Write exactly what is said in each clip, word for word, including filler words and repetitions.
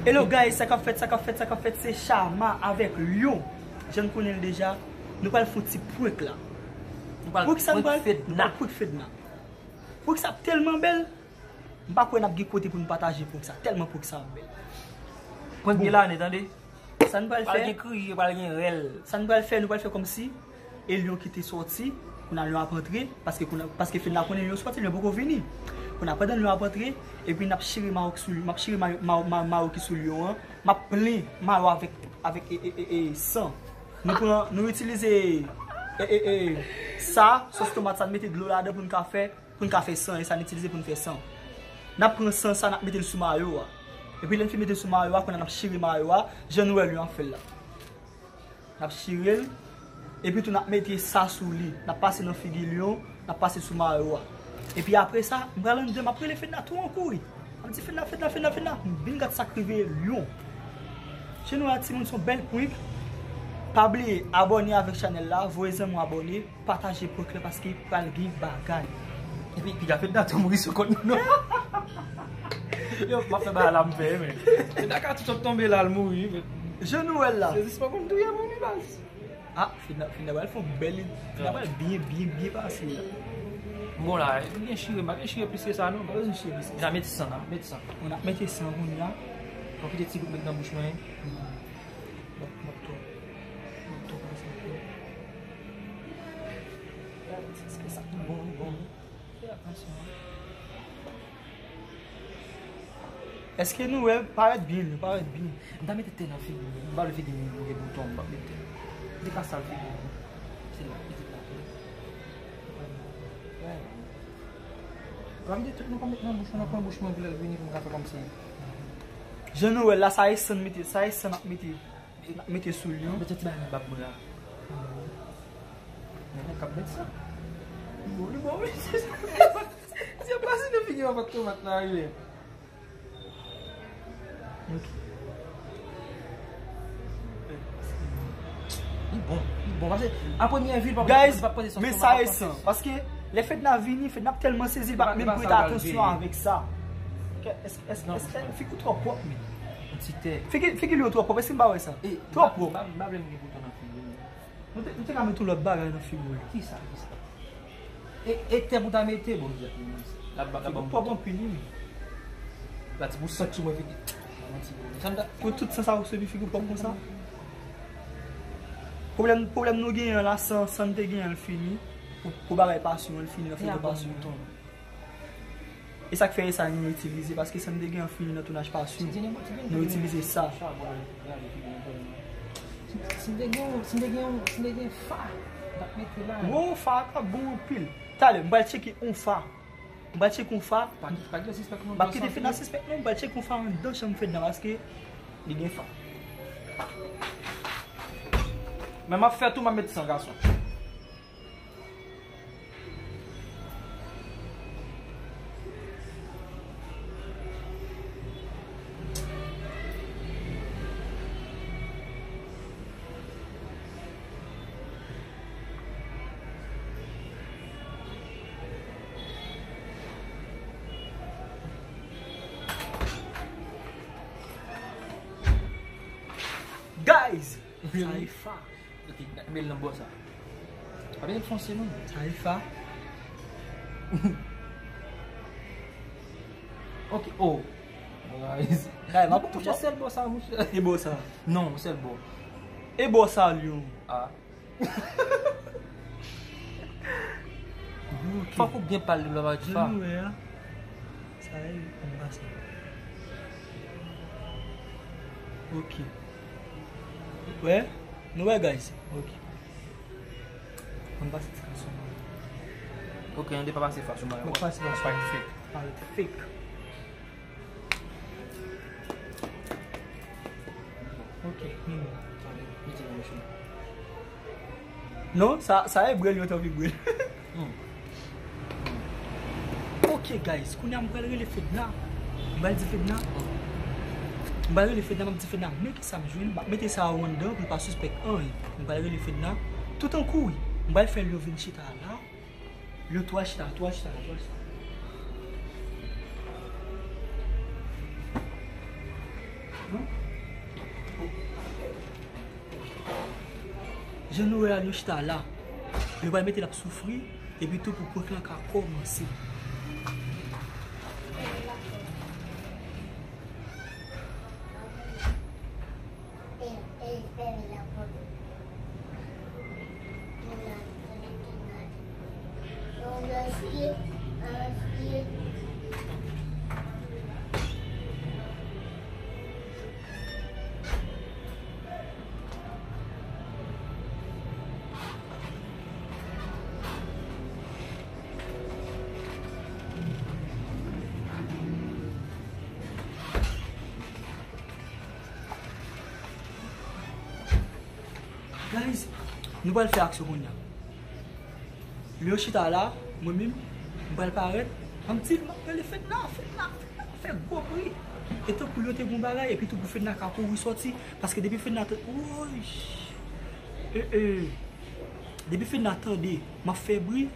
Hello guys, sa k ap fèt, sa k ap fèt, sa k ap fèt, se Chama avèk Lion. Jan n konnen l deja, nou pral fè yon ti prank la. Nou pral prank sa, nou prank pral Fedna. Nou pral prank Fedna. Prank sa ap tèlman bèl, m pa kwè n ap gen kote pou n pataje prank sa, tèlman prank sa ap bèl. Prank de lane, tande. Sa n pral fè, pral gen kriye, pral gen rèl. Sa n pral fè, nou pral fè kòmsi e Lion ki te sòti, kounye a Lion ap antre, paske kounye a, paske Fedna konnen Lion sòti, Lion poko vini. Kounye a pandan Lion ap antre, epi n ap chire mayo ki sou li, m ap chire mayo, mayo, mayo, mayo ki sou Lion an, m ap plen mayo avèk, avèk e, e, e, e, san. Nou pran, nou itilize e, e, e, sa, sòs tomat sa, n mete dlo ladan pou n ka fè pou n ka fè san, e sa n itilize pou n fè san. N ap pran san sa, n ap mete l sou mayo a. Epi lè n fin mete l sou mayo a, kounye a n ap chire mayo a, jan nou wè Lion ap fè l la. N ap chire l, epi tou n ap mete sa sou li. N ap pase nan figi Lion, n ap pase sou mayo a. Epi apre sa, m pral anndan, m ap rele Fedna tou an kouri. M ap di Fedna, Fedna, Fedna, Fedna, m vin gad sa k rive Lion. Chez nous la, timoun, se yon bèl prank. Pa bliye abòne avèk chanèl la, voye zanmi w abòne. Pataje prank la paske pral gen bagay. Epi piga Fedna tou mouri sou kont nou non. Yo, m ap fè bagay la m fè, men. Fedna ka tou sot tonbe la, l mouri, men. Jan nou wè l la. Sezisman konn touye moun, wi, baz. Ah, Fedna, Fedna pral fè yon bèl, Fedna pral byen, byen, byen pase la. Bon la, m gen chire, m pa gen chire plis ke sa non. Pa bezwen chire plis ke sa. N a met san, n a met san. N ap mete san kounye a. Fò kite ti gout met nan bouch mwen. M ap, m ap tou. M ap tou konsa. Bon, bon. Fè atansyon. Èske nou wè? Parèt byen, nou parèt byen. M ta mete tè nan figi m, m pa vle figi m gen bouton, m pa mete. Li pa sal figi m. Se la, pitit la. Wè. Pran de tout, nou pa met nan bouch, nou pran bouch mwen pou lè l vini pou m ka fè kòmsi. Jan nou wè la, sa e san mete, sa e san ap mete. Mete sou li, non? Mete ti bagay nan bab mwen la. Nènè k ap met sa. Li bon, li bon, wi. Si yo pase nan figi yon pat tomat la, wi. Ok. Li bon, li bon. Paske a premye vi, l p ap, guys, li p ap poze sòs men tomat, sa l ap resan. Paske lè Fedna vini, Fedna ap tèlman sezi, li p ap menm prete atansyon avèk sa. Èske, èske, èske figi w twò pwòp, men? Yon ti tè. Figi, figi Lion twò pwòp, èske m pa wè sa? Twò pwòp. M pa, m pa vle m gen bouton nan figi m. Nou te, nou te ka met yon lòt bagay nan figi w. Kisa, kisa? E, e tè pou ta mete, bon, m di, la, la, la, figi w pwòp anpil, wi. La, ti pou sòt sou mwen, figi. Manti, bon. Pou tout san sa ou sou figi w pwòp konsa? Pwoblèm, pwoblèm nou genyen la, san, san n te genyen, l fini. Pou, pou bagay pasyon, l fini nan figi pasyon. E sa k fè e sa nou itilize, paske san n te gen an fini nan tounaj pasyon, nou itilize sa. Si n te gen, si n te gen, si n te gen fa, n t ap mete la. Wo, fa a ka bon anpil. Talè, m pral tcheke yon fa. M pral tcheke yon fa. Pa kite, pa kite Fedna sispèk non, m pral tcheke yon fa anndan chanm Fedna, paske li gen fa. Men m ap fè tou, m ap met san gason. Guys! Sa e fa. Ok, n a met l nan bò sa. Pa bezwen fonse non. Sa e fa. Ok, oh. Guys. Guys, m ap touche sèl bò sa, mouche. E bò sa? Non, sèl bò. E bò sa, Lion? Ah. Ok. Fòk ou byen pale lè w ap di fa. Jan nou wè a, sa e anba sa. Ok. Wè? Nou wè, guys? Ok. Ann pase ti gason. Ok, ann depa pase fason mwen. Ann pase fason. Parèt fake. Parèt fake. Ok, mi bon. Non, sa, sa e brèl yo t anvi brèl. Hmm. Ok, guys, kounye a m pral rele Fedna. M pral di Fedna. M pral rele Fedna, m ap di Fedna, men kisa m jwenn, m ap mete sa yo anndan pou l pa sispèk anyen. M pral rele Fedna. Tout an kouri, m pral fè Lion vin chita la. Lion, tou al chita, tou al chita, tou al chita. Jan nou wè a, nou chita la. Yo pral mete l ap soufri, epi tou pou prank lan ka kòmanse. Guys, nou pral fè aksyon kounye a. Leo chita la, mwen menm, m pral parèt, m ap di l, m ap rele Fedna, Fedna, Fedna, fè gwo bri. E tankou yo te gon bagay, epi tankou Fedna ka kouri sòti, paske depi Fedna tande, woy! E, e, depi Fedna tande, m ap fè bri,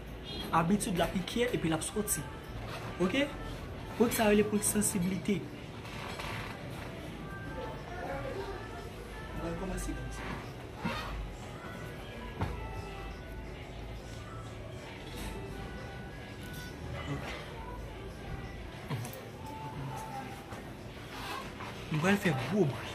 abitid l ap enkyè, epi l ap sòti. Oke? Prank sa rele prank sansiblite. Nou pral kòmanse kòmsi. M pral fè gwo bri.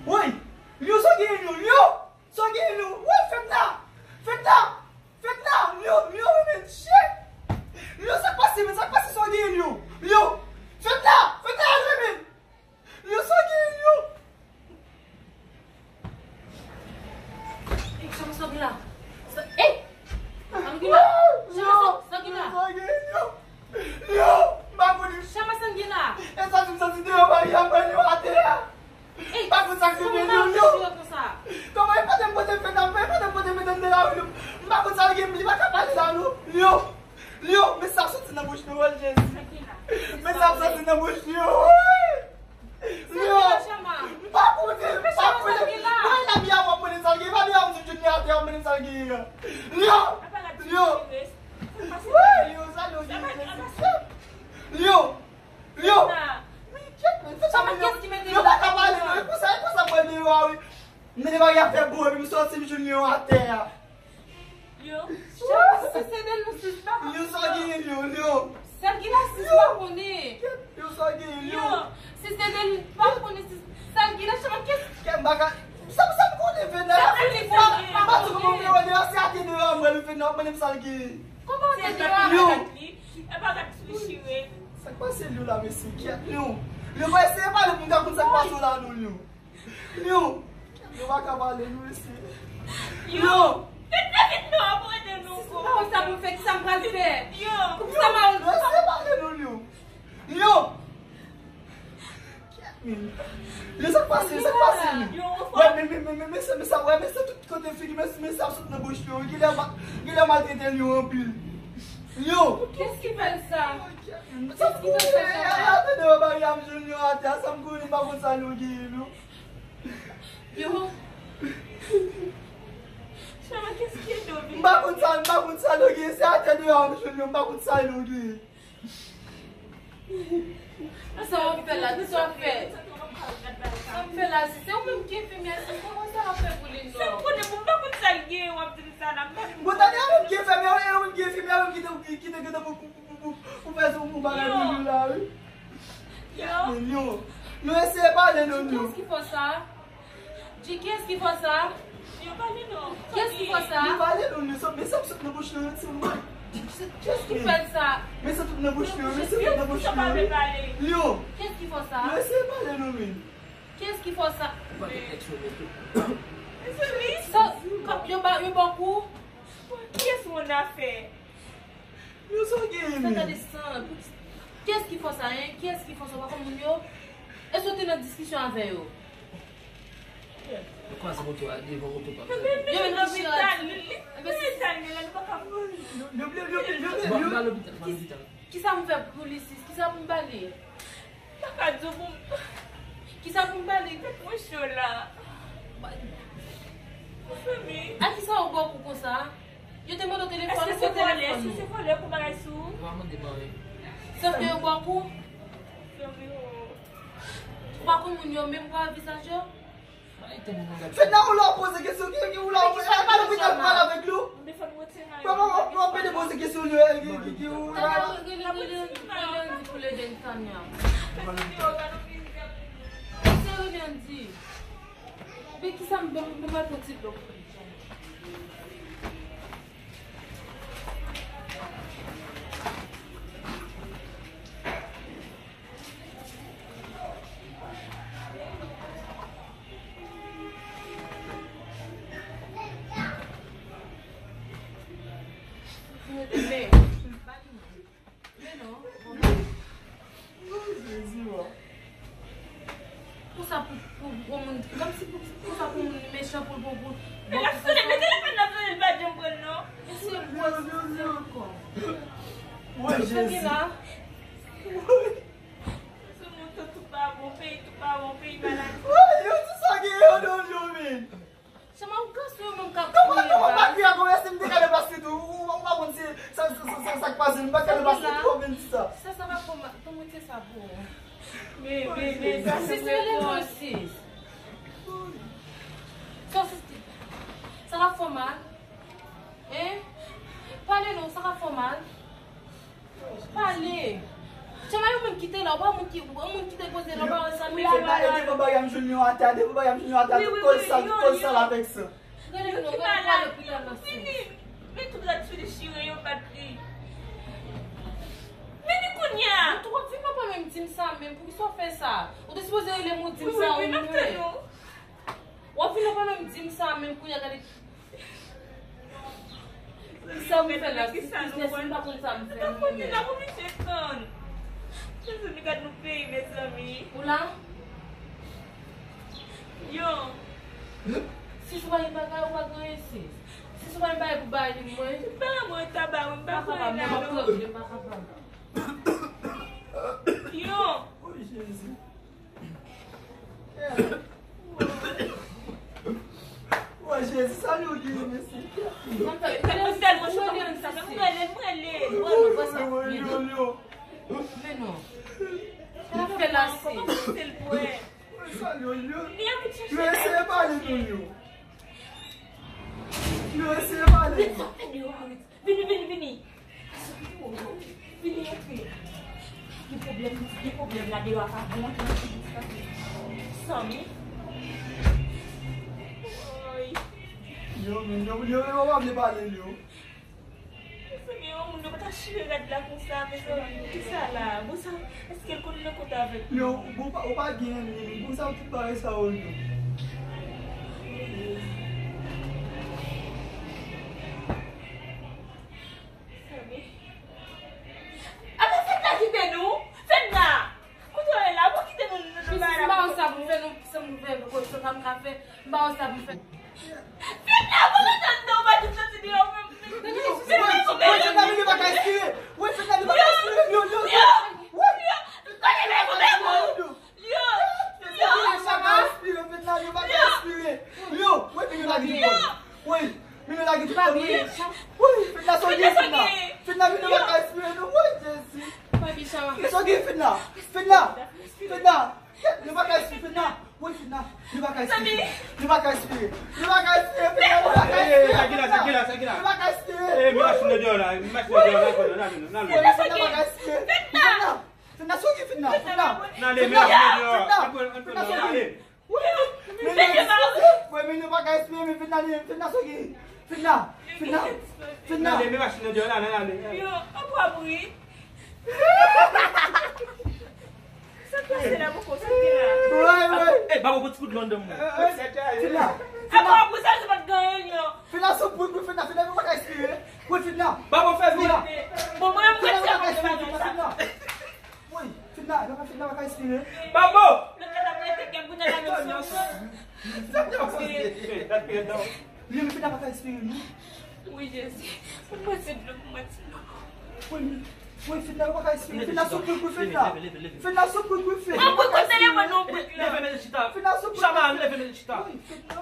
Woy! Leo, sa w genyen, Leo? Leo! Sa w genyen, Leo? Woy, Fedna! Fedna! Fedna! Leo, Leo, men, shit! Leo, sa k pase, men, sa k pase, sa w genyen, Leo? Leo! Fedna! Fedna, ale, men! Leo, sa w genyen, Leo? Ey, Chama, sa w gen la? Sa, ey! Anguila! Chama, sa, sa w gen la? Leo, Leo, m pa konnen. Chama, sa w gen la? E sa, m santi deyò Maria, mwen, Leo, atè a. Ey, m pa konn sa k rive Leo, Leo. Kòman e pote m pote fè nan mwen, e pote m pote mete m nan lari, Leo? M pa konn sa l gen, li pa ka pale la, Leo. Leo, Leo, men sa soti nan bouch Leo, Jezi. Men sa soti nan bouch Leo. Leo, m pa konnen, m pa konnen. Mwen la, mi a w ap konnen sa l gen, pa mi a w di Junior atè a, w konnen sa l gen an. Leo, Leo. Woy, Leo, sa Leo gen, Jezi. Leo, Leo. Men kèt, men fè sa, men Leo. Leo pa ka pale, non, e konsa, e konsa mwen deyò a, wi. Men li pa gen afè bon, epi m sòti, m jwenn Leo atè a. Leo, Chama, si se de nou sis pa konnen. Leo, sa w genyen, Leo, Leo. Sa l gen la sis pa konnen. Leo, sa w genyen, Leo. Leo, si se de nou pa konnen sis, sa l gen la, Chama, kès. Kè m pa ka, sa, sa m konnen, Fedna, la fini fwa. M pa di kòman m te wè Leo, se atè deyò a, mwen, Fedna, w ap mande m sa l genyen. Kòman atè deyò a? Leo. E pa gad sou chire. Sa k pase, Leo, la, mesye? Kèt, Leo. Leo, pa eseye pale pou m ka konn sa k pase w la, non, Leo. Leo! Leo pa ka pale, nou eseye. Leo! Vit, vit, vit, non, ap rete non, kòman sa pou fè, kisa m pral fè? Leo! Kisa m al... Leo, eseye pale non, Leo! Leo! Leo, sa k pase, sa k pase, Leo? Wè, men, men, men, men, men, sa, men sa, wè, men sa tout kote figi, men, men sa sot nan bouch Leo, wi, genlè ma-, genlè maltrete Leo anpil. Leo! Kiyès ki fè l sa? Kiyès ki fè l sa, papa? Atande, wè, Maria, m jwenn Leo atè a, sa m konnen, m pa konn sa Leo genyen, non. Yo. Chama, qu'est-ce qui est devenu? M pa konn sa, m pa konn sa Leo genyen. Se atè deyò a m jwenn yo, m pa konn sa Leo genyen. Sa w ap fè la? Kisa w ap fè? Sa w ap fè la? Si se ou menm ki enfimyè, sis, kòman sa w ap fè pou li, non? Sa m konnen, m pa konn sa l genyen, w ap di m sa la, m pa konn. Bon, tande, ou menm ki enfimyè, ou menm ki enfimyè, ou menm ki te, ki, ki te gentan pou, pou, pou, pou, pou fè yon bagay pou li la, wi. Yo. Yo, yo, eseye pale non, yo. Di kiyès ki fè sa? Di kiyès ki fè sa? Yo, pale non. Kiyès ki fè sa? Yo, pale non, yo, men sa sot nan bouch yo, yo, ti mwen. Kiyès ki fè sa? Men sa tout nan bouch yo, men sa tout nan bouch yo. Yo. Kiyès ki fè sa? Yo, eseye pale non, men. Kiyès ki fè sa? Sa, yo ba, yo ba w kou? Kiyès moun afè? Yo, sa w genyen, men? Sa gade san. Kiyès ki fè w sa, en? Kiyès ki fè w sa? Ou pa konn moun yo? Èske w te nan diskisyon avè yo? Ou kòmanse moto a devan moto pa m. Yo menm ki chire a di. Enben, si Bon, m pa lopital, m pa lopital. Kisa pou m fè pou li, sis? Kisa pou m ba li? Pa ka di w pou m. Kisa pou m ba li? Tèt mwen cho la. Mezanmi. A kisa yo ba w kou konsa? Yo te mande w telefòn, ou pran telefòn ou. Èske se vòlè? Èske se vòlè pou bagay sou ou? Yo pa mande m anyen. Sòf ke yo ba w kou? Mezanmi, oh. Ou pa konn moun yo menm, ou pa wè vizaj yo? Fedna, ou la w poze kesyon, ki, ki, ou la w poze, e pa lopital pou pale avèk li? Mwen, mwen, mwen, mwen pede poze kesyon, yo, e, ki, ki, ki, ou la. Tanya, rele, rele, rele Andy pou l ede n, Tanya. Se rele Andy. Men kisa m, m, m, m al pran ti dlo pou li. Men, men non. Jezi, wa. Konsa pou, pou, pou moun, kòmsi pou, konsa pou moun mechan pou, pou, pou, Men l ap sonnen, men telefòn nan sonnen, l pa janm pran l non. E se gwo sezi ankò. Woy, Jezi. Sou moun tout, tout pa bon, peyi tout pa bon, peyi maladi. Woy, yo di sa gen yo nan yo, men. Chama ou gason yo menm k ap kriye. Kòman, kòman pa kriye ankò, si m te ka nan plas li tou, ou, ou, ou pa konn se sa, sa, sa, sa, sa k pase, m pa t ka nan plas li tou, ou vin di sa. Sa, sa pa fò mal, ban mwen te sa pou ou. Men, men, men, sa se vrè sis. Sa, sa, sa ka fè w mal? Hein? Pale non, sa ka fè w mal? Pale. Chama yon moun ki te la, ou pa moun ki, yon moun ki te poze la, ou pa wè sa nou la. Fedna, e devan bagay m jwenn yo atè, devan bagay m jwenn yo atè, tout kòl sal, tout kòl sal avèk sa. Gade non, gade pale pou yon lòt sens. Vini, men tout rad sou dechire, yo bat li. Vini kounye a. Ou twò di papa menm di m sa menm, poukisa w fè sa? Ou te sipoze rele m ou di m sa ou menm. W ap vin nan pale m di m sa menm kounye a, gade. Kisa m fè la? Kisa nou fè? M pa konn sa m fè. Mwen menm. N ap oblije tann. Mezanmi, gad nou peyi, mezanmi. Ou la? Yo. Si sou pa gen bagay, ou pa gen anyen, sis. Si sou pa gen bagay pou bay li, mwen. M pa mwen ta ba, mwen pa konn la, non. M pa kapab, m pa kapab. Yo. Oh, Jezi. Woy, Jezi, sa nou gen, mesye? Mwen tèlman cho, mwen rele, mwen rele. Men non. Sa fè la, se. Yo eseye pale nou, yo. Yo eseye pale. Vini, vini, vini. Vini antre. Gen pwoblèm, gen pwoblèm la deyò a pa bon, antre, antre, antre. Sanmi. Woy. Yo, men, yo, yo, yo pa vle pale, yo. Sanmi, yon moun yo pa ta chire rad la konsa, mezanmi. Kisa la? Bon, sa, èske l konn nan kont avèk nou? Yo, bon, ou pa, ou pa gen anyen, bon, sa, tout bagay sa, yo, yo. Sanmi. Apa Fedna kite nou? Fedna! Kote w ye la? Pou kite nou nan bagay la? Sis, m pa wè sa pou m fè, non, sa m fè, sa m ka fè. M pa wè sa pou m fè. Fedna, pou kite nou, pa tout soti deyò, men, men, Fedna, pou kite nou. Woy, Fedna, li pa ka espire. Woy, Fedna, li pa ka espire. Yo, yo, yo. Woy. Kote men pou men pou? Yo, yo. Fedna, li pa ka espire, Fedna, li pa ka espire. Yo, woy, Fedna, li pa ka espire. Woy. Mino lage tout kòb mwen. Woy, Fedna, sa w gen, Fedna? Fedna, Mino pa ka espire non. Woy, Jezi. Sa w gen, Fedna? Fedna, Fedna, Fedna, Mino pa ka espire, Fedna. Woy, Fedna, Mino pa ka espire. Mino pa ka espire. Mino pa ka espire, Fedna, Mino pa ka espire. Sa ki la, sa ki la, sa ki la? Mino pa ka espire. Eh, men machin nan deyò la, men machin nan deyò la, nan, nan, nan, nan. Woy, Fedna pa ka espire. Fedna. Fedna, sa w gen, Fedna? Fedna. Nan, ale, men machin nan deyò. Fedna, Fedna, sa w gen? Woy, men nou pa ka espere, men Fedna, Fedna, sa w gen? Fedna, Fedna, Fedna. Nan ale, men machin nan deyò la, nan ale. Yo, anpwa bri. Sa k pase la, poko, sa k gen la? Woy, woy. Eh, ba mwen ti kout dlo anndan mwen. Fedna, Fedna. Anpwa bri, sa, se pa t gen anyen, non. Fedna, sou bri, Fedna, Fedna, nou pa ka espere. Woy, Fedna. Ba mwen fè vin. Bon, mwen, mwen, Fedna, nou pa ka espere, Fedna, Fedna. La, la, la, la, la, espere. Bambo! Lòt la t ap rete kè bout nan la menm sou. Sa t ap pase? Li menm fè la pa ka espere, non? Wi, Jezi. Pou mwen, se dlo, pou mwen, se dlo. Wi, wi, Fedna pa ka espere. Fedna sou prik, wi, Fedna. Fedna sou prik, wi, Fedna. Mwen prik, kote telefòn nou prik la? Leve, men chita. Fedna sou prik. Chama, leve, men chita. Wi, Fedna.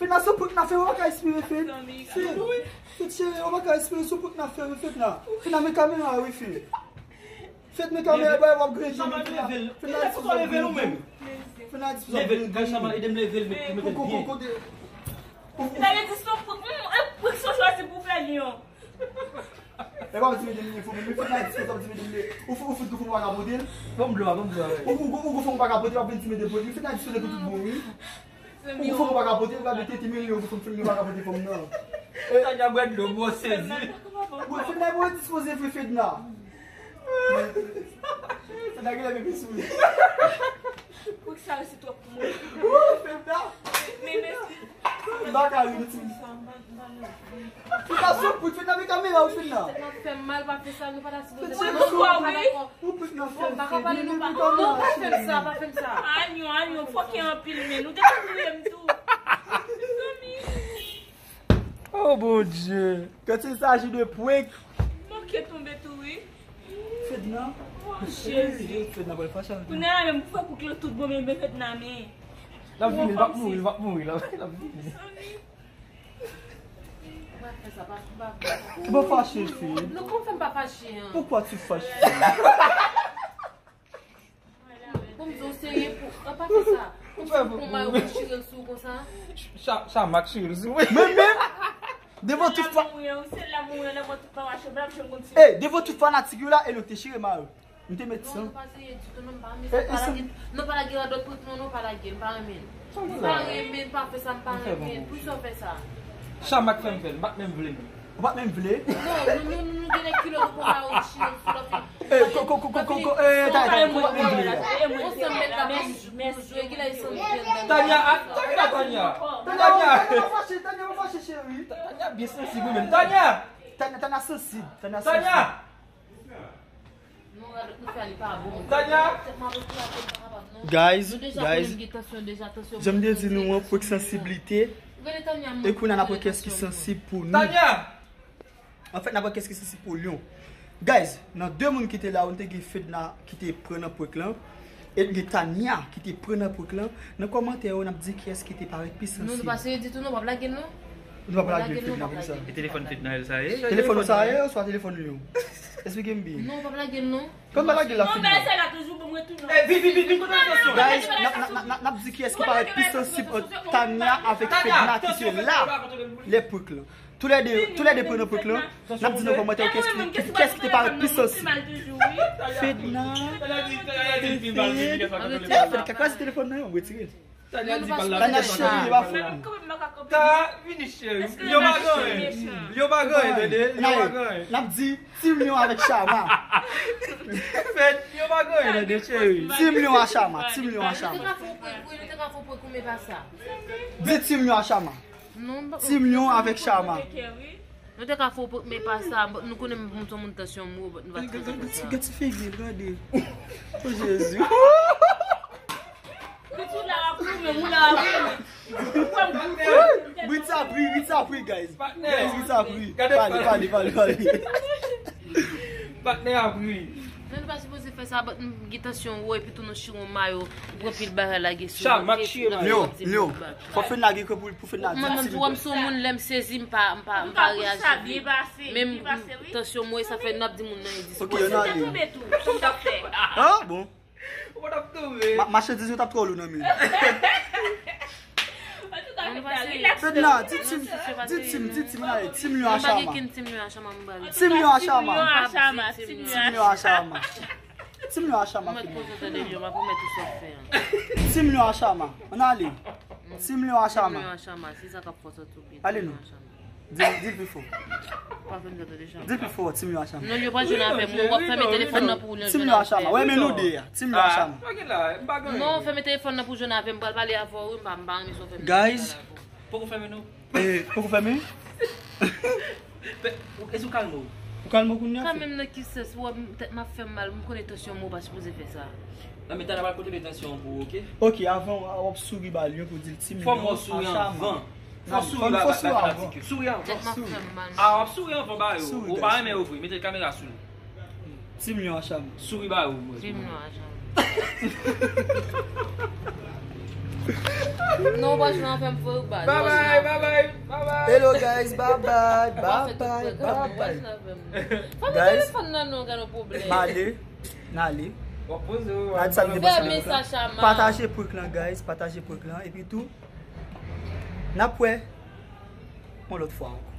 Fedna sou prik na fè, ou pa ka espere, Fed. Fed, Fed cheri, ou pa ka espere sou prik na fè, wi, Fedna. Fedna, men kamera, wi, Fed. Fed, men kamera, bay w ap gredi, Fedna. Fedna, fò leve l ou menm. Fedna, di w ap gredi. Leve l, Chama, ede m leve l, mete l byen. Kote? Sa vle di se yon prik, hmm, e prik sa w chwazi pou fè li an. E pa di mete m leve, men Fedna di w ap di mete m leve. Ou fout, ou fout, ou fout, ou pa ka pote l. Bon, dlo a, bon, dlo a, wi. Ou, ou, ou, ou fout, ou pa ka pote l, w ap vin di mete pou li. Fedna di w leve tout bon, wi. Ou fout, ou pa ka pote l, w ap mete ti milyon, ou fout, ou pa ka pote fanm nan. Tanya bwè dlo, bon, sezi. Bon, Fedna, bon, dispoze vre, Fedna. Fedna genlè bebe sou li. Prik sa resi twòp pou mwen. Wou, Fedna. Men, men, m pa ka ri, ti. Fedna sou prik, Fedna, men kamera ou, Fedna. Tèt mwen ap fè m mal, pa fè sa, nou pa ta sipoze fè. Ou prik nan fè m. M pa ka pale, nou pa, non, pa fè m sa, pa fè m sa. Anyon, anyon, fòkè anpil, men nou te touye m tou. Mezanmi. Oh, Bondye. Quand il s'agit de prank. Manke tonbe tou, wi. Fedna. Oh, Jezi. Fedna pral fache avèk nou. Kounye a menm, pou fè kouk lan tout bon, men, men Fedna, men. L ap vini, l p ap mouri, l p ap mouri, l ap, l ap vini. Mezanmi. Pa fè sa, pa, pa, pa. Ou pa fache, fi. Non, kòman fè m pa fache, an? Pourquoi tu fâches, fi? Bon, m di w serye pou, an pa fè sa. Kòm si m pran mayo pou m chire l sou ou konsa. Cha-, Chama k chire l sou ou. Men, men, devan tout fa-, se la mouri, lè mwen tout pa mache, m ap jwenn konn si. Eh, devan tout fanatik yo la, e nou te chire mayo. M te met san. Non, nou pa serye ditou, non, m pa renmen sa, pa lage, non, pa lage radòt prik, non, non, pa lage, m pa renmen. M pa renmen, pa fè sa, m pa renmen. Poukisa w fè sa? Chama k fè m fè l, m pa t menm vle, men. Ou pa t menm vle? Non, nou, nou, nou, nou gen lè kilè nou pran mayo, nou chire l sou lòt fi. Eh, ko, ko, ko, ko, ko, ko, eh, ta, ta, ou pa t menm vle la. Ansanm met la pou nou jwe, kilè ansanm vle la. Tanya, a, Tanya, Tanya. Tanya, Tanya, pa fache, Tanya, pa fache, cheri. Tanya byen sansib, wi, menm. Tanya! Tanya, Tanya sansib, Tanya sansib. Tanya! Guys, guys, jan m te di nou an, prank sansiblite. E kounye a n ap wè kiyès ki sansib pou nou. Tanya! Anfèt, n ap wè kiyès ki sansib pou Lyon. Guys, nan de moun ki te la, nou te gen Fedna ki te pran nan prank lan. E gen Tanya ki te pran nan prank lan. Nan kòmantè yo, n ap di kiyès ki te parèt pi sansib. Non, nou pa serye ditou, non, p ap lage l, non. Nou p ap lage l, Fedna, pou sa. E telefòn Fedna sa ye? Telefòn ou sa ye, oswa telefòn Lyon? Esplike m byen. Non, p ap lage l, non. Kòman pa lage l la, Fedna? Guys, n ap, n ap, n ap, n ap, n ap di kiyès ki parèt pi sansib ant Tanya avèk Fedna ki te la lè prank lan. Toulède, toulède pran nan prank lan. N ap di nan kòmantè yo kiyès ki, kiyès ki te parèt pi sansib. Fedna. Fed, Fed, kèk pase telefòn nan yo, retire l. Tanya di pa l la. Tanya cheri, li pa fou. Ta vini cheri. Yo pa ganyen. Yo pa ganyen, tande. Yo pa ganyen. N ap di Team Lyon avèk Chama. Fed, yo pa ganyen, tande, cheri. Team Lyon a Chama, Team Lyon a Chama. Di Team Lyon a Chama. Team Lyon avèk Chama. Nou te ka fè w prank, men pa sa, nou konnen m, m se yon moun tansyon m wo, nou pa t ka fè sa. Gade ti figi l, gade. O Jezi. Ou la ap goumen, ou la ap goumen. Brit sa pri, brit sa pri, guys. Guys, brit sa pri. Pale, pale, pale, pale. Patnè a pri. Men nou pa sipoze fè sa, but m gen tansyon wo, epi tou nou chire yon mayo, ou pran pil bagay lage sou ou. Chama k chire mayo. Lyon, Lyon. Fò Fedna gen kran pou, pou Fedna di. Mwen menm tou, m se yon moun, lè m sezi, m pa, m pa, m pa reyaji vit. Menm tansyon m wo, sa fè n ap di moun nan endispoze. Ok, ann ale. Ah, bon. Ou pa t ap tonbe. Ma-, machandiz yo t ap twò lou nan men. Fedna, di Team, di Team, di Team la, Team Lyon a Chama. Team Lyon a Chama. Team Lyon a Chama. Team Lyon a Chama. Team Lyon a Chama. Ann ale. Team Lyon a Chama. Ale nou. Di l, di l pi fò. Pa fè m sa tande, Chama. Di l pi fò, Team Lyon a Chama. Non, yo pa jwenn avè m, w ap fèmen telefòn nan pou w jwenn avè m. Team Lyon a Chama. Wè, men nou de a. Team Lyon a Chama. Non, fèmen telefòn nan pou w jwenn avè m, m pral pale avè w, wi, m pa, m pa renmen sa w fè m. Guys. Poko fèmen non. Eh, poko fèmen? Èske w kalme w? Ou kalme kounya? Kanmenm nan ki sens, ou wè tèt m ap fè m mal, m konnen tansyon m, ou pa sipoze fè sa. Non, men talè pral kontrole tansyon pou ou, oke? Ok, avan w ap souri ba li pou di l ti milyon. Fò m wè w souri anvan. Fò w souri ba ba fanatik yo. Souri anvan. Tèt m ap fè m mal. Ah, w ap souri anvan ba yo. Ou pa renmen yo vre. Mete kamera sou li. Ti milyon a Cham. Souri ba yo. Di m non a Cham. Non, ou pa jwenn avè m vre ou ba. Bye bye, bye bye, bye bye. Hello guys, bye bye, bye bye, bye bye. Fòm Guys. Telefòn nan non, gen yon pwoblèm. Male, nale. W ap poze w. Nadi sa m te Fèmen pase. sa, Chama. Pataje prank lan, guys, pataje prank lan. Epi tou, n ap wè yon lòt fwa ankò.